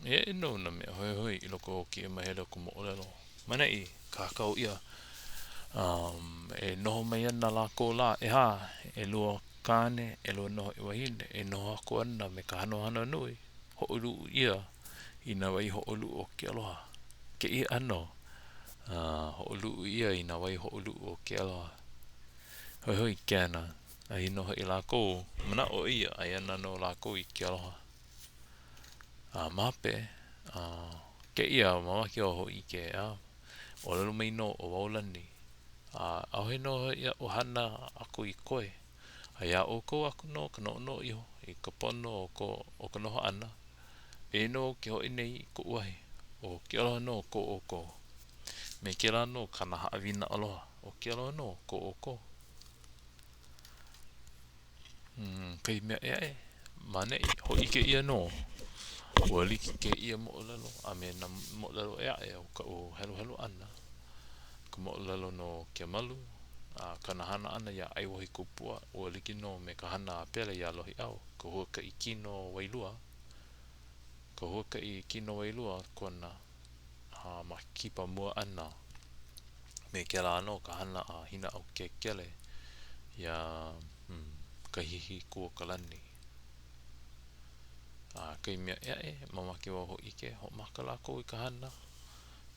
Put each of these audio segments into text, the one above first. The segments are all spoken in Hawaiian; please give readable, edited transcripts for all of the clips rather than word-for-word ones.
Eia aʻe nō nā mea hoihoi i loko o kēia mahele o ka moʻolelo. Maneʻi, kākau ʻia, um, e noho mai ana lākou lā ʻehā, ʻelua kāne, ʻelua nō hoʻi wahine, e noho aku ana me ka hanohano nui, hoʻoluʻu ʻia i nā waihoʻoluʻu o ke aloha. Kēia ʻano uh, hoʻoluʻu ʻia i nā waihoʻoluʻu o ke aloha. Hoihoi ke ana, aia nō hoʻi lākou, manaʻo ʻia, aia ana nō lākou i ke aloha. A ma hope, a kēia mamake wau hōʻike, ʻeā, ʻōlelo mai nō ʻo Waolani, a ʻaʻohe nō hoʻi aʻu hana aku i koe, a iā ʻoukou aku nō ka noʻonoʻo iho i ka pono o ko o ka noho ʻana, eia nō ke hoʻi nei i koʻu wahi, ʻo ke aloha nō ko ʻoukou. Me kēlā nō kāna haʻawina aloha, ʻo ke aloha nō ko ʻoukou. Kahi mea ʻē aʻe ma ʻaneʻi, hōʻike ʻia nō ua like kēia moʻolelo a me nā moʻolelo ʻē aʻe o kaʻu heluhelu ʻana, ka moʻolelo no Kemalu a kāna hana ʻana iā ʻAiwohikupua, ua like nō me ka hana a Pele iā Lohiʻau, ka huakaʻi kino wailua, ka huakaʻi kino wailua kona ma ke kipa mua ʻana me kēlā nō ka hana a Hinaʻaukēkele iā hmm, Kahihikūokalani. A kahi mea ʻē aʻe, mamake wau hōʻike, hoʻomaka lākou i ka hana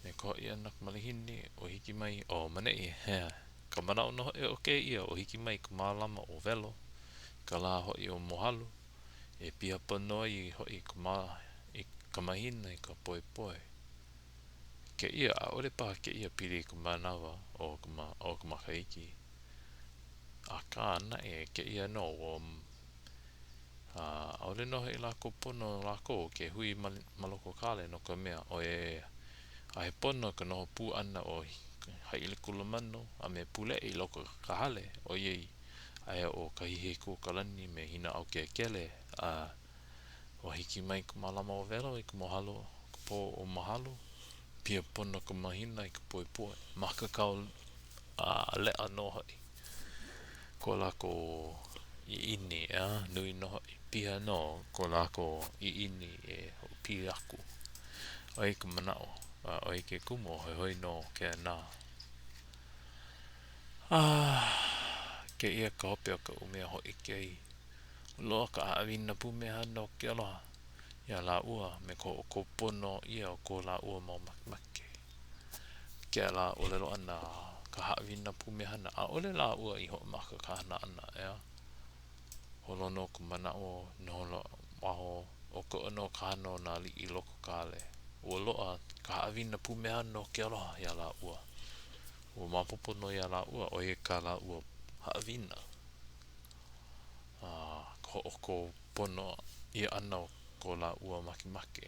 me ka hoʻi ʻana ka malihini o hiki mai, ʻo maneʻi, he, ka manaʻo nō hoʻi o kēia, o hiki mai ka malama ʻo Welo, i ka lā hoʻi o Mohalu, e piha pono ai hoʻi ka ma, i ka mahina i ka poepoe. Kēia, ʻaʻole paha kēia pili i ka manawa o ka, o ka makahiki. Akā naʻe, kēia nō, ua, a, ʻaʻole nō hoʻi lākou pono lākou ke hui ma, ma loko o ka hale no ka mea, ʻoiai, a he pono ka noho pū ʻana o Haʻilikulamanu a me Pulele i loko o ka hale, ʻoiai, aia ʻo Kahihikūokalani me Hinaʻaukēkele, a Ua hiki mai ka malama o Welo i ka Mohalu, ka pō o Mohalu, piha pono ka mahina i ka poepoe, makakau a leʻa nō hoʻi ko lākou ʻiʻini, ʻeā, nui nō hoʻi, piha nō ko lākou ʻiʻini e hoʻopili aku. ʻO ia ka manaʻo, a ʻo ia ke kumu, hoihoi nō kēnā. A, kēia ka hope o kaʻu mea hōʻike ai. Loaʻa ka haʻawina pumehana o ke aloha iā lāua me ka hoʻokō pono ʻia o ko lāua mau makemake. Kēlā ʻōlelo ʻana ka haʻawina pumehana, ʻaʻole lāua i hoʻomaka ka hana ʻana, ʻeā? Holo nō ka manaʻo noho ma waho ʻokoʻa nō ka hana o nā aliʻi i loko o ka hale. Ua loaʻa ka haʻawina pumehana o ke aloha iā lāua. Ua maopopo nō iā lāua ʻo ia kā lāua haʻawina. a ka hoʻokō pono ʻia ʻana o ko lāua makemake.